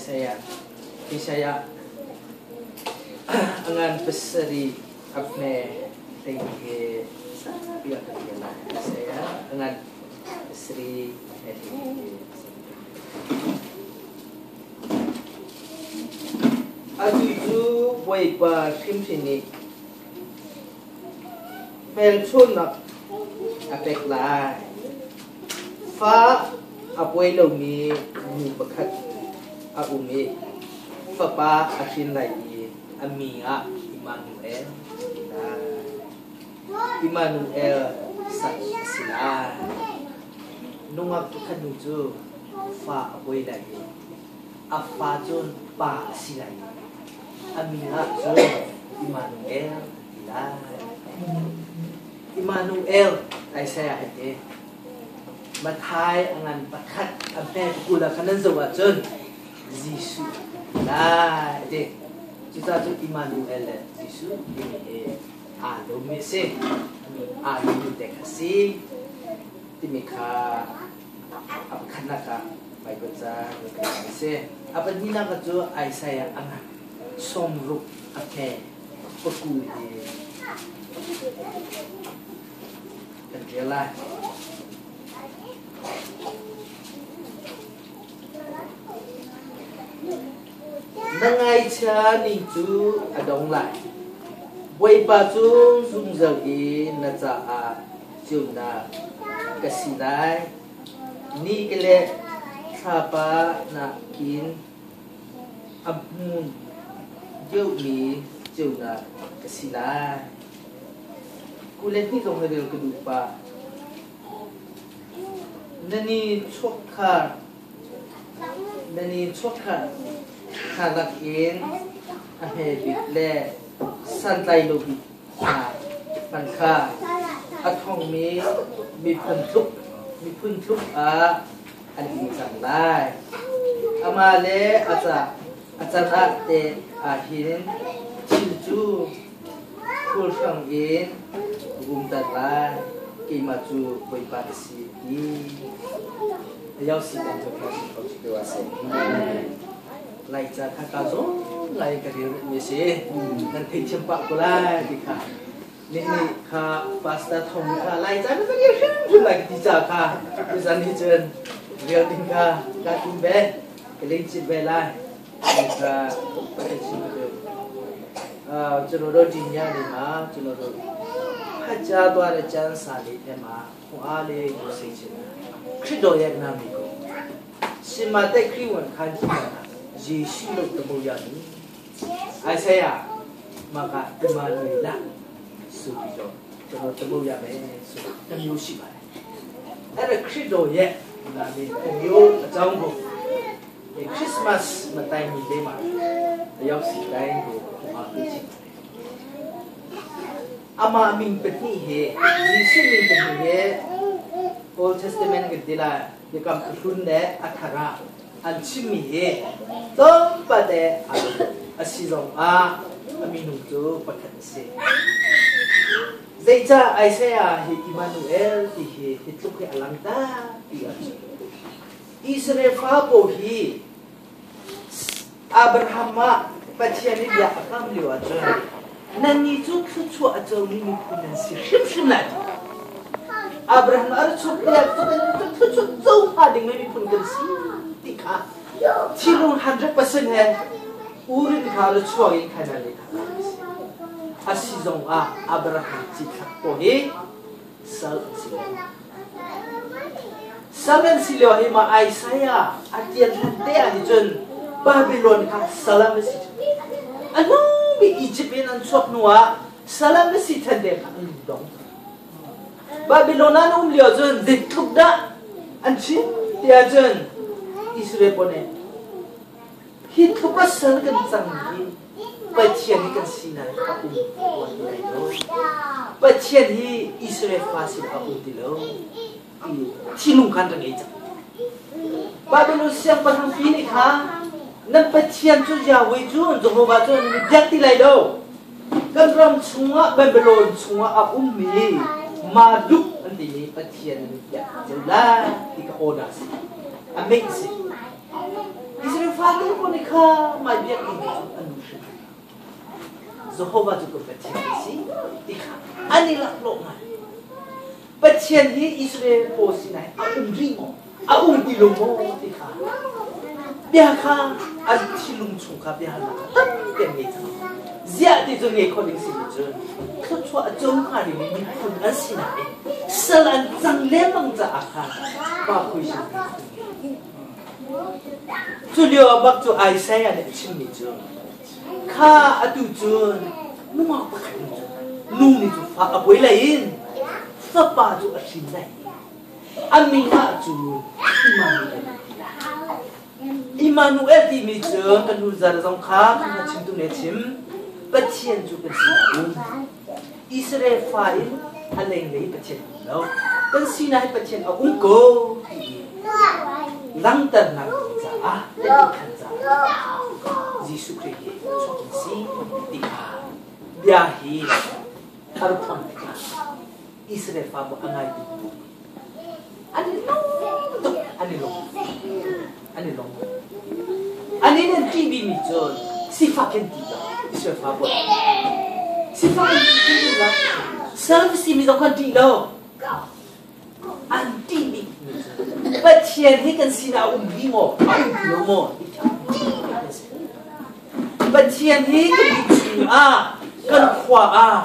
Isaiah Isaiah a ngan pasarih a hme hlei he saupi a kan rel lai. Isaiah a ngan pasarih a hme hlei he Atu cu Bawipa hrimhrim nih hmelchunhnak a pek lai. Fa a puai lomi nu pakhat a um i fapa a hrin lai i a mi ah Immanuel a ti lai. Immanuel sak a si lai. Nungak pakhat nu cu fa a puai lai i a fa cu pa a si lai i a min ah cun Immanuel an ti lai. Immanuel Isaiah hei ti. Matthai a ngan pakhat a hme 20 ah khan nan zoh ahcun Jesuh ti lai a ti. Cucaah cun Immanuel le Jesuh timi hi aa lomi a si. Aa lomi te kha a si timi kha a pakhatnak ah Baibal ca kan a si. A pahnihnak ah cu Isaiah a ngan 60 a hme paku hi kan ṭial lai. Na ngaihchia ning cu a dong lai. Bawipa cu zungzal in na caah ceunak ka si lai. Ni ka le thlapa nakin a hmun deuhmi ceunak ka si lai. 22 zong na rel ka duh pah. Nan i chuakkhar hna nakin a hme bik le santlai lo bik hna hmanh kha a ṭhawngmi miphun tluk ah an in cang lai. Amah le a can ah te ah hin thil cu Khulrang in rumter lai, keimah cu Bawipa ka si ti. Yau si kan cu kha ko chi wa se. Lai ca kha ka zong lai ka rel mi si. Nan thei thiam pa ko lai ti kha. Ni ni kha pastor thong kha lai ca na rel hrim hrim lai ti ca kha. Zan hi cun rel ding kha ka tum be. Ka ling cit ve lai. ကပတိရှိတယ်အာကျွန်တော်တို့ဒီညနေမှာကျွန်တော်တို့ဖတ်ကြားသွားတဲ့ကျမ်းစာလေးထဲမှာခွန်အားလေးကိုစိတ်ချင်တယ်ခရစ်တော်ရဲ့နာမည်ကိုရှင်မသက်ခရစ်ဝင်ခန်းကြီးမှာယေရှုလို့တမို့ရသည်အိုင်ဆရာမကဒီမာနွေလာဆိုပြီးတော့ကျွန်တော်တမို့ရမယ်ဆိုတမျိုးရှိပါတယ်အဲ့ဒါခရစ်တော်ရဲ့နာမည်တမျိုးအကြောင်းကို ဒီခရစ်စမတ်မတိုင်မီလေးမှာတယောက်စီတိုင်းကိုခွန်အားပေးချင်ပါတယ်အမမင်ပတိဟေယေရှုမင်ပတိဟေ Old Testament ကဒီလာဒီကံခွန်းတဲ့အခါအန်ချီမီဟေတုံးပတ်တဲ့အစီဆုံးအာအမီနုကျပခတ်စေ Zeica Isaiah hi Immanuel ti hi hi tluk hi alang ta ti a Israel fa pawl hi Abraham ah Pathian nih bia a kam lio ahcun nannih cu thluachuah a comi miphun nan si hrimhrim lai. Abraham a ra chuak bia cu kan thluachuah co hnga dingmi miphun kan si ti kha thinlung 100% he Urim kha ra chuak in khan an a si zong ah Abraham cithlak pawl hi sal an si lo. Salan si lio hi ma Isaiah a tian hlan te ah hi cun Babylon kha salam a si a hnu bik Egypt in an chuak hnu ah salam a si than te kha an dong. Babylon an um lio cun zeitluk dah an chim tiah cun Israel pawl nih Hi tluk a sal kan cang hi Pathian hi kan sinak a um tuan ti lai lo. Pathian hi Israel fa sin a um ti lo ti thinlung khan ka ngei cang. Babylon siangpahrang pi nih kha nan Pathian cu Yahweh cu Jehovah cu nan i biak ti lai lo. Kan ram chungah Babylon chungah a ummi Marduk an timi Pathian nan i biak cio lai ti ka order si. A meih si. Israel fate pawl nih kha mai biakinn cu an nu hrim. Jehovah cu kan Pathian a si ti kha an i laklawh ngai. Pathian hi Israel pawl sinah a um rih maw? A um ti lo maw ti kha bia kha an thinlung chung kha biahalnak kha tampi an ngei cang. Ziah ti cu ngei khawh ding si cun thluachuah a co hnga dingmi miphun an si nain sal an cang lengmang caah khan pa khuaisin Cu lio ah bak cu Isaiah nih a chimmi cu kha atu cun nungak pakhat nih cun nu nih cu fa a buai lai in fapa cu a hrin lai. A min ah cun Immanuel ti lai. Immanuel timi cu kan nu zar zong kha kan chimtu nih a chim. Pathian cu kan sinah a um. Israel fa in a lenglei Pathian um lo. Kan sinah hi Pathian a um ko ti i langhternak ding caah kan caah Jesuh Khrih hi chuak in si ti kha bia hi a rak phuan tikah Israel fa bu a ngaitu an i lawm tuk an i lawm an i lawm an i nan ṭihmi cu sifak in ti lo Israel fa bu sifak in ti lo service mi zong kan ṭih lo an ṭih bik mi cu Pathian hi kan sinah a um rih maw a um ti lo maw ti kha ṭih bik a si Pathian hi kan innchung ah kan khua ah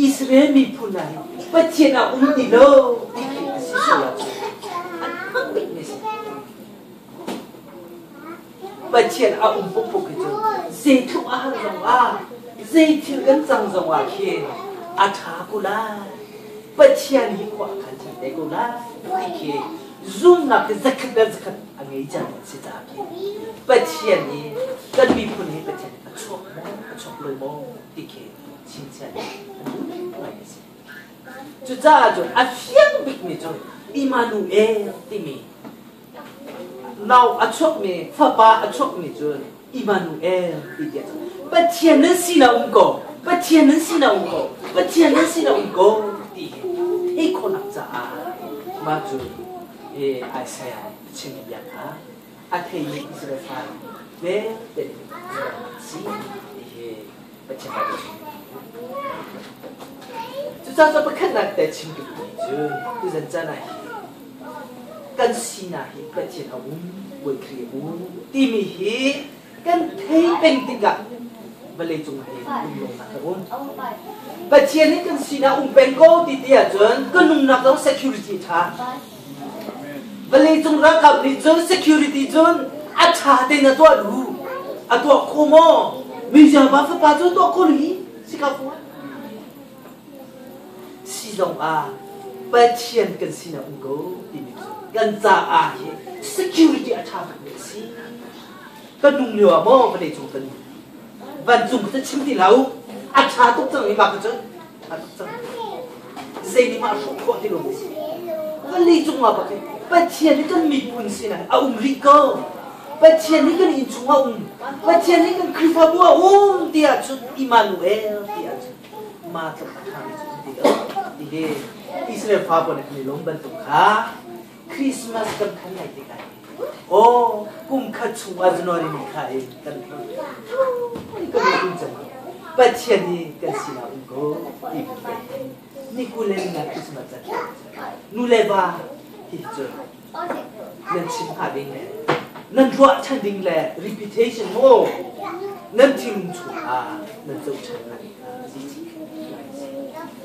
Israel miphun ah hin Pathian a um ti lo ti khi a si sual ahcun an hmang bikmi a si. Pathian a um pukpuk hi cu zeitluk a har zong ah zei thil kan cang zong ah khin a ṭha ko lai. Pathian hi khua a khan cang te ko lai ti khi zumnak hi zakhat le zakhat a ngei cang an si caah khi Pathian hi kan miphun hi Pathian a chuak maw a chuak lo maw ti khi chingchiah an duh ngai a si. Cucaah cun a fiang bikmi cu Immanuel timi nau a chuakmi fapa a chuakmi cu Immanuel ti tiah Pathian nan sinah um ko Pathian nan sinah um ko Pathian nan sinah um ko ti hi theih khawhnak caah mah cu Isaiah chimmi bia kha a theimi Israel fa vialte nih si ti hi Pathian Baibal chim. Cucaah cu pakhatnak te chim ka duhmi cu tuzan caan ah hi kan sinak hi Pathian a um, Bawi Khrih a um timi hi kan thei peng tikah vawleicung hi lunglawmnak a um. Pathian hi kan sinah um peng ko ti ti ahcun ka nunnak zong security ṭha. Vawleicung ralkap nih cun security cun a ṭha tein a tuah duh. A tuah kho maw? Miziapa fapa cu tuah kho hi si ka fuan. Si zong ah Pathian kan sinah um ko timi cu kan caah hi security a ṭha tukmi a si. Kan nung lio ah maw vawleicung kan vancung ka chim ti lo a ṭha tuk cang i mah ka cun ṭha tuk cang zei nih mah hrawh khawh ti lo si vawlei cung ah bak Pathian hi kan miphun sinah a um rih ko Pathian hi kan innchung ah um Pathian hi kan Khrihfabu ah um tiah cun Immanuel tiah cun ma tluk a ṭhami cu um ti lo ti hi Israel fa pawl nih kan i lawm bantuk kha Christmas kan khan lai tikah Oh, kum khat chung ah January ni kha in kan kan um cang. Pathian hi kan sinah um ko ti ni kulen na Christmas chan nu le va hi cu nan chim hnga ding le nan ruah ṭhan ding le reputation mo nan thinlung chung ah nan co ṭhan hnga ding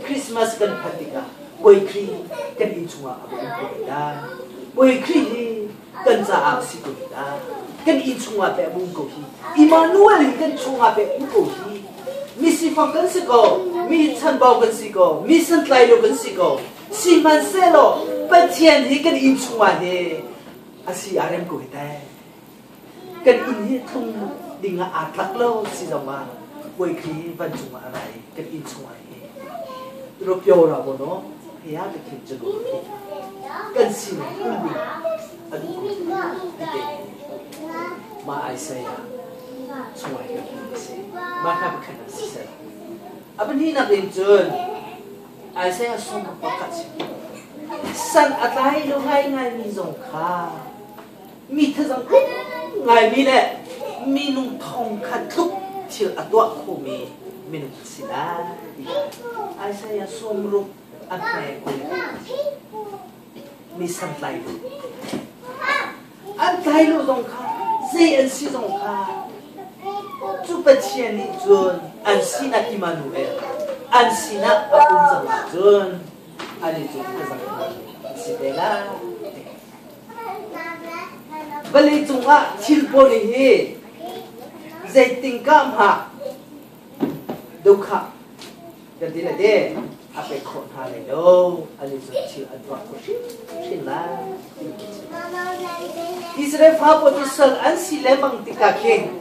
Christmas kan phanh tikah Bawi Khrih kan inn chungah a va um ko dah. Bawi Khrih hi kan caah si ko dah. Kan inn chungah teh a um ko hi. Immanuel hi kan chungah teh um ko hi. Mi sifak kan si ko, mi chanbau kan si ko, mi santlai lo kan si ko. Sihmanhsehlaw Pathian hi kan inn chungah hi a si a rem ko hi teh. Kan inn hi tlung ding ah aa tlak lo si zong ah Bawi Khrih hi vancung ah a ra i kan inn chungah hi ropyo ra bo no he ah ka khin cu kan sin um ding a duh ko ti te ma Isaiah chungah hi kan hmuh si mah hna pakhat ah siseh a pahnihnak in cun Isaiah sung pakhat si san a tlai lo ngai ngai mi zong kha mi thazang ngaimi le Minung thong khat tluk thil a tuah khomi minung a si lai ti kha Isaiah 60 a hme 20 mi santlai lo. An tlai lo zong kha zei an si zong kha cu Pathian nih cun an sinah Immanuel an sinah a um cang ahcun ani cu a zang si te lai. Vawlei cungah thil pawl hi zeitingka hmah dukhah kan ti le te a pek khawh hna lai lo an i cun thil an tuah khawh hrimhrim lai. Israel fa pawl cu sal an si lengmang tikah khin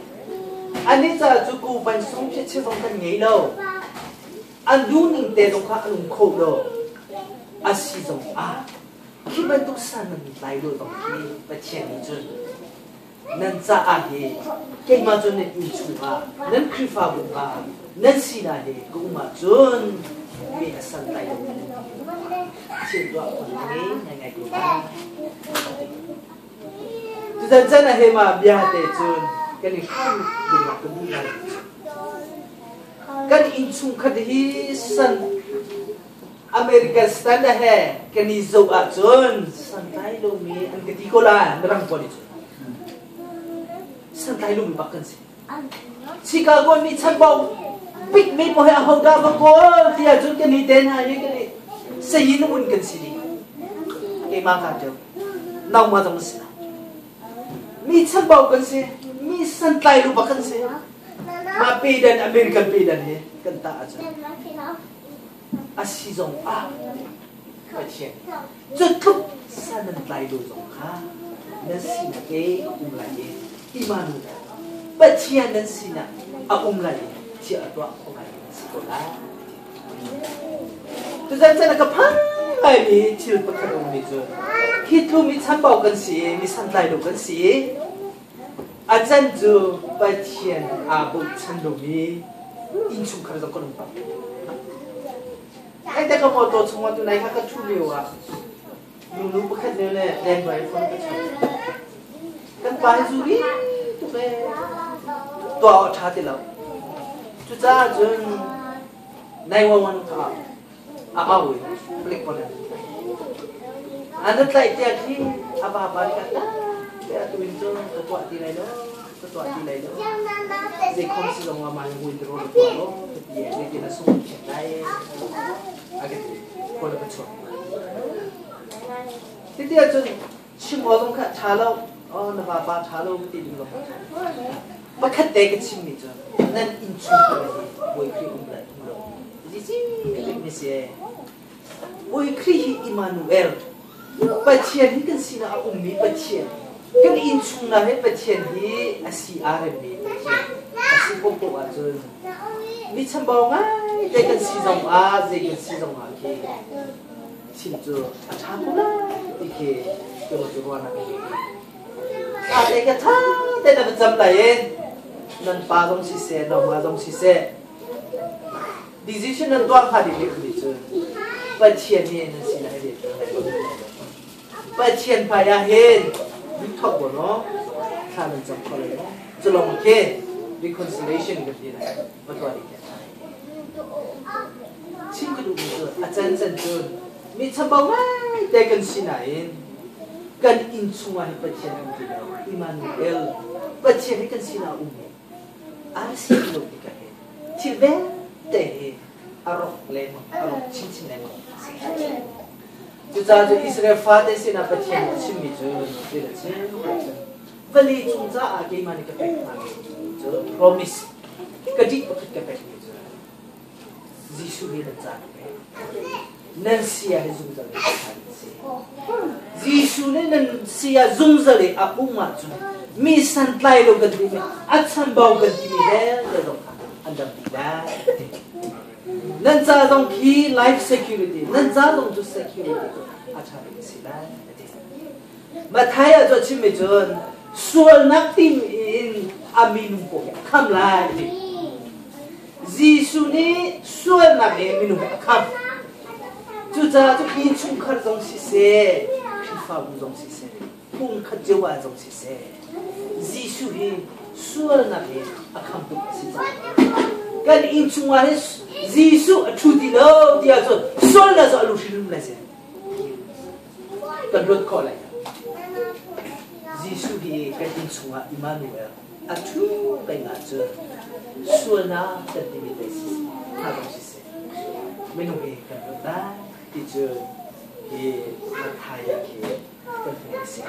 annih caah cu ku ban sung phiachia zong kan ngei lo. An duhning te zong kha an um kho lo. A si zong ah Khi bantuk san nan tlai lo zong khi Pathian nih cun nan caah hi keimah cu nan inn chungah nan Khrihfabu ah nan sinah hi ka um ahcun mi a san tlai lo thil tuah khawh ngei ngaingai ko lai. Tuzan chan ah he ma bia te cun kan i hram ding ah ka duh ngai. Kan innchungkhat hi san American standard he kan i zoh ahcun santlai lomi an ka ti ko lai mirang pawl nih cun santlai lomi bak kan si. Chicago mi chanbau bik mi pawl he ahodah va kawl ti ahcun kan i te hna hi kan i sayin un kan si dih. Keimah ka ṭeu. Nangmah zong na si lai. Mi chanbau kan si. Mi santlai lo bak kan si. Mah pedan American pedan he kan tah ahcun A si zong ah Pathian cu tluk san nan tlai lo zong kha nan sinak ke a um lai i Immanuel Pathian nan sinah a um lai i thil a tuah kho ngai nan si ko lai. Tuzan chan ah ka phan ngaimi thil pakhat a ummi cu hi tlu mi chambau kan si i mi santlai lo kan si i a can cu Pathian aa bochan lomi innchungkhar zong kan um pah. Ai te ka motor chungah tunai kha ka ṭhu lio ah nunu pakhat ne le landline phone ka chawnh. Kan pa hi zu ri tuk ee. Tuah awk a ṭha ti lo. Cucaah cun 911 kha a au i palik pawl an an na tlaih tiah khi a vapa nih khan te atu in cun ka tuah ti lai lo ka tuah ti lai lo zei khom si zong ah mah ngui te rawl tuah lo ka ti e zeitin a sung khet lai a ka ti phone a ka chuak titi ahcun chim aw zong kha ṭha lo oh na vapa ṭha lo ti ding lo pakhat te ka chimmi cu nan innchungkhar hi Bawi Khrih um le um lo mi si Bawi Khrih hi Immanuel Pathian hi kan sinah a ummi Pathian kan innchung na he Pathian hi a si aa remmi Pathian a si paohpaoh ahcun mi chambau ngai te kan si zong ah zei kan si zong ah khi chim cu a ṭha ko lai ti khi keimah cu ruahnak ka ngei. Ṭha te ka ṭha te na va cam lai i nan pa zong siseh, nangmah zong siseh decision nan tuah hnga ding nih cun Pathian nih nan sinah hi rian ṭuan lai lo. Pathian hmai ah hin thawk bu no thla nan cam kho lai lo. Cu lawng khi reconciliation kan ti lai. Va tuah ding Chim ka duhmi cu a cancan cun mi chambau ngaite kan si nain kan inn chungah hin Pathian um ti lo. Immanuel Pathian hi kan sinah a um i a si lo tikah hin thil vialte hi a rawk lengmang, a rawk chinchin lengmang. Cucaah cu Israel fate sinah Pathian nih a chimmi cu thil a chim. Vawlei cung caah keimah nih ka pek hna cu promise ka dih pakhat ka pekmi cu Jesuh hi nan ca ka pek. Nan sia hi zungzal in nan si. Jesuh nih nan sia zungzal i a um ahcun mi santlai lo kan timi a chambau kan timi vialte zong kha an dam dih lai. Nan ca zong khi life security, nan ca zong cu security cu a ṭha bik a si lai. Matthai ah cu a chimmi cun sualnak tim in a minung pawl hi a kham lai a ti. Jesuh nih sualnak in minung hi a kham. Cucaah cu innchungkhar zong siseh, Khrihfabu zong siseh, pumkhat cio ah zong siseh, Jesuh hi Sualnak in a khamtu a si cang. Kan inn chungah hin Jesuh a ṭhu ti lo ti ahcun sualnak cu a lu hrimhrim lai seh. Kan ruat khawh lai. Jesuh hi kan inn chungah Immanuel a ṭhu peng ahcun sualnak kan timi te si hna zong siseh minung hi kan ruat lai ti cu hi Matthai ah khi kan hmuh a si.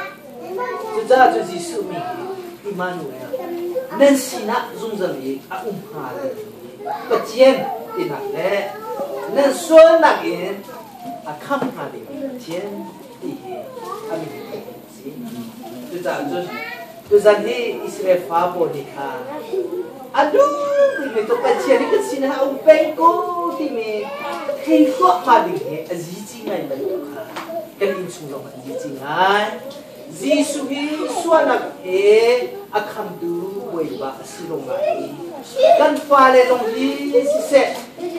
Cucaah cu Jesuh mi hi Immanuel nan sinah zungzal i a um hnga dingmi Pathian tinak le nan sualnak in a khamh hnga dingmi Pathian ti hi a min a si. Cucaah cun tuzan hi Israel fa pawl nih kha a duh mi cu Pathian hi kan sinah a um peng ko timi thei hluahmah ding hi a zici ngai bantuk kha kan innchung zong ah a zici ngai. Jesuh hi sualnak he a khamtu Bawipa a si lo ngai. Kan fale zong hi siseh,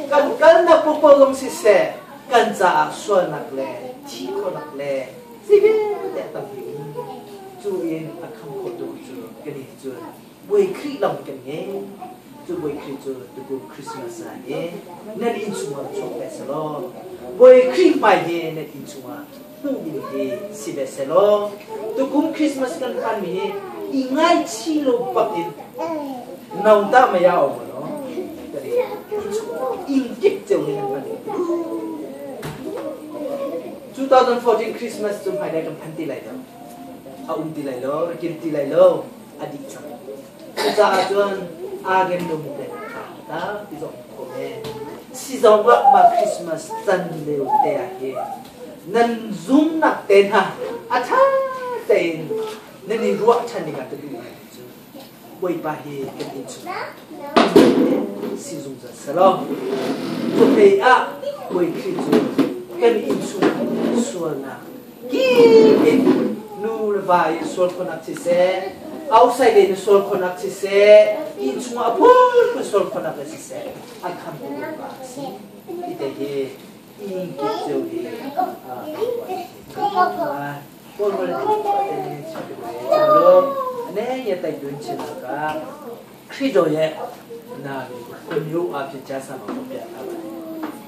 kan kalnak popo zong siseh, kan caah sualnak le thi khawhnak le zei vialte a tampi cu in a kham khawh tu cu kan i cun Bawi Khrih lawng kan ngei. Cu Bawi Khrih cu tukum Christmas ah hi nan inn chungah chuak ve selaw Bawi Khrih hmai hi nan inn chungah hmuh ding hi si ve selaw tukum Christmas kan hmanmi hi i ngaichih lo bak in no ta maya o no inn kip ceu hi nan hman 2014 Christmas cu hmailei kan phan ti lai lo a um ti lai lo kin ti lai lo a dih cang cucaah cun aa rem lomi te ta ti zong kho men si zong ah mah Christmas can lio te ah hin nan zumnak te hna a ṭha tein nan i ruah ṭhan ding ah ka duh ngai cu Bawipa hi kan inn chung si zungzal selaw cu hlei ah Bawi Khrih cu kan inn chung sualnak kip in nu le va in sual khawhnak siseh outside in sual khawhnak siseh inn chungah a phunphun sual khawhnak le siseh a khamtu Bawipa a si ti te hi inn kip cio hi ခရစ်တော်ရဲ့နာမည်ကိုတစ်မျိုးအဖြစ်ကြားစာမှာပြထားပါတယ်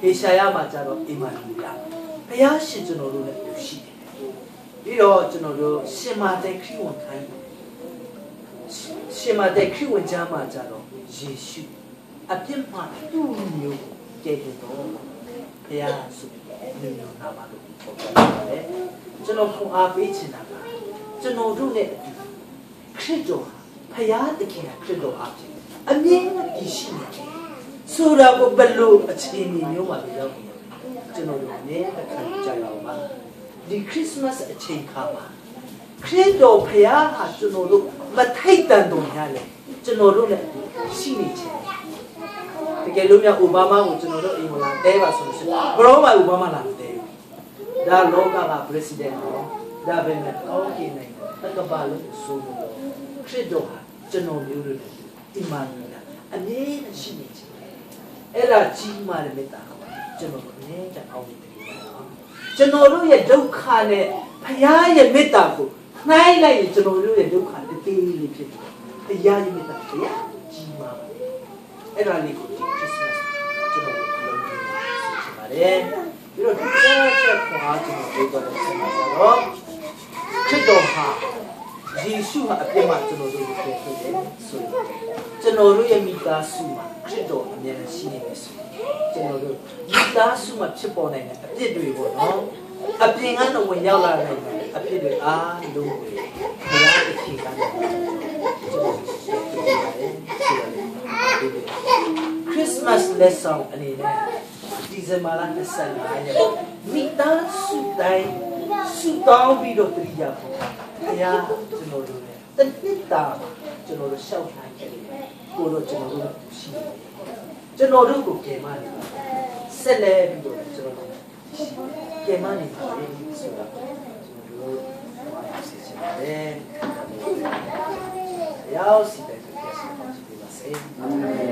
။ဟေရှာယမှာကျတော့အီမာနူလာဘုရားရှင်ကျွန်တော်တို့နဲ့အတူရှိတယ်။ပြီးတော့ကျွန်တော်တို့ရှင်မာတဲ့ခရစ်ဝင်ခိုင်းရှင်မာတဲ့ခရစ်ဝင်ကြားမှာကျတော့ယေရှုအပြစ်မှသူ့မျိုးကိုကယ်တင်တော်ဘုရားဆိုပြီးမျိုးနာမလို့ပေါ်ပြပါတယ်။ကျွန်တော်ခွန်အားပေးချင်တာကကျွန်တော်တို့နဲ့အတူခရစ်တော်ဖယားသခင်ခရစ်တော်အဖြစ်အမြဲတည်ရှိနေတယ်ဆိုတာကိုဘယ်လိုအခြေအနေမျိုးမှာရောက်နေကျွန်တော်တို့လည်းအခါကြရအောင်ပါဒီခရစ်စမတ်အချိန်ခါမှာခရစ်တော်ဖယားဟာကျွန်တော်တို့မထိုက်တန်တော်များလေကျွန်တော်တို့လည်းရှိနေခြင်းတကယ်လို့များအိုဘားမားကိုကျွန်တော်တို့အိမ်ဝင်လာတဲပါဆိုလို့ရှိရင်ဘရောမိုင်အိုဘားမားလာမတဲဘူးဒါလောကက president နော်ဒါပဲမဲ့ကောင်းကင်နိုင်ငံတကဘာလုံးဆိုလို့ခရစ်တော်ဟာကျွန်တော်မျိုးတို့နဲ့အီမာနူလာအမြဲတမ်းရှိနေခြင်းအဲ့ဒါကြီးမားတဲ့မေတ္တာကိုကျွန်တော်တို့အမြဲတမ်းအောင်းနေတယ်ကျွန်တော်တို့ရဲ့ဒုက္ခနဲ့ဖခင်ရဲ့မေတ္တာကိုနှိုင်းလိုက်ရင်ကျွန်တော်တို့ရဲ့ဒုက္ခတသေးလေးဖြစ်တယ်ဖခင်ရဲ့မေတ္တာတရားကြီးမားပါတယ်အဲ့ဒါလေးကိုဒီခရစ်စမတ်ကျွန်တော်တို့အလုံးစုံဆိုချင်ပါတယ်ပြီးတော့ဒီချက်ခွာကျွန်တော်ပြောသွားတဲ့ဆက်မှာဆိုတော့ခရစ်တော်ဟာယေရှုဟာအပြစ်မှကျွန်တော်တို့ကိုကယ်ထုတ်တယ်ဆိုရင်ကျွန်တော်တို့ရဲ့မိသားစုမှာခရစ်တော်အမြဲတမ်းရှိနေမယ်ဆိုကျွန်တော်တို့မိသားစုမှာဖြစ်ပေါ်နိုင်တဲ့အပြစ်တွေပေါ့နော်အပြင်ကတော့ဝင်ရောက်လာနိုင်တဲ့အပြစ်တွေအားလုံးကိုဘုရားသခင်ကနေကျွန်တော်တို့ပါတယ်ဆိုတော့ Christmas lesson အနေနဲ့ဒီဇင်ဘာလ25ရက်မိသားစုတိုင်းဆုတောင်းပြီးတော့တတိယဖို့ဘုရားကျွန်တော်တို့နဲ့တနှစ်တာကျွန်တော်တို့ရှောက်ထိုင်ခဲ့တယ်ကိုတော့ကျွန်တော်တို့ရှိတယ်ကျွန်တော်တို့ကိုကယ်မနေပါဆက်လဲပြီးတော့ကျွန်တော်တို့ကယ်မနေပါလေဆိုတာကျွန်တော်တို့ဟောစီချင်ပါတယ်။ရောက်စီတဲ့ပြည့်စုံပါစေ။အာမင်။